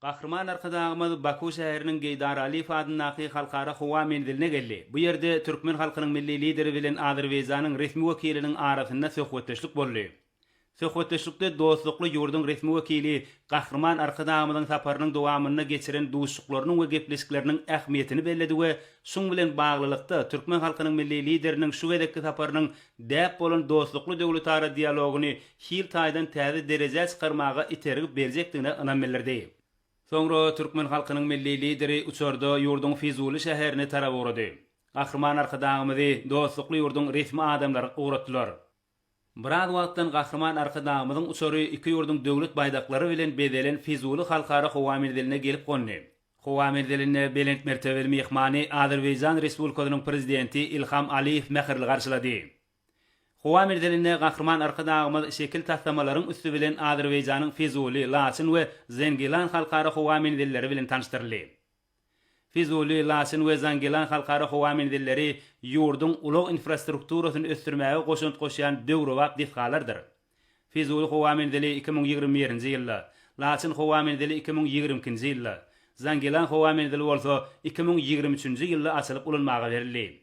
Gahryman Arkadagymyz Baku şäheriniň Geýdar Aliýew adyndaky Halkara howa menziline geldi. Bu ýerde türkmen halkynyň Milli Lideri bilen Azerbaýjanyň resmi wekiliniň arasynda söhbetdeşlik boldy. Söhbetdeşlikde dostlukly ýurduň resmi wekili Gahryman Arkadagymyzyň saparynyň dowamynda geçiren duşuşyklarynyň we gepleşikleriniň ähmiýetini belledi we şuň bilen baglylykda, türkmen halkynyň Milli Lideriniň şu gezekki saparynyň däp bolan dostlukly döwletara dialogyny hil taýdan täze derejä çykarmaga itergi berjekdigine ynam bildirdi. Soňra türkmen halkynyň Milli Lideri uçarda ýurduň Fizuli şäherine tarap ugrady. Gahryman Arkadagymyzy dostlukly ýurduň resmi adamlary ugratdylar. Biraz wagtdan Gahryman Arkadagymyzyň uçary iki ýurduň döwlet baýdaklary bilen bezelen Fizuli halkara howa menziline gelip gondy. Howa menzilinde belent mertebeli myhmany Azerbaýjan Respublikasynyň Prezidenti Ilham Aliýew mähirli garşylady. Howa menzilinde Gahryman Arkadagymyz şekil taslamalaryň üsti bilen Azerbaýjanyň Fizuli, Laçyn we Zengilan halkara howa menzilleri bilen tanyşdyryldy. Fizuli, Laçyn we Zangilan halkara howa menzilleri ýurduň ulag infrastrukturasyny ösdürmäge goşant goşýan döwrebap desgalardyr. Fizuli howa menzili 2021-nji ýylda, Laçyn howa menzili 2022-nji ýylda, Zangilan howa menzili bolsa 2023-nji ýylda açylyp ulanmaga berildi.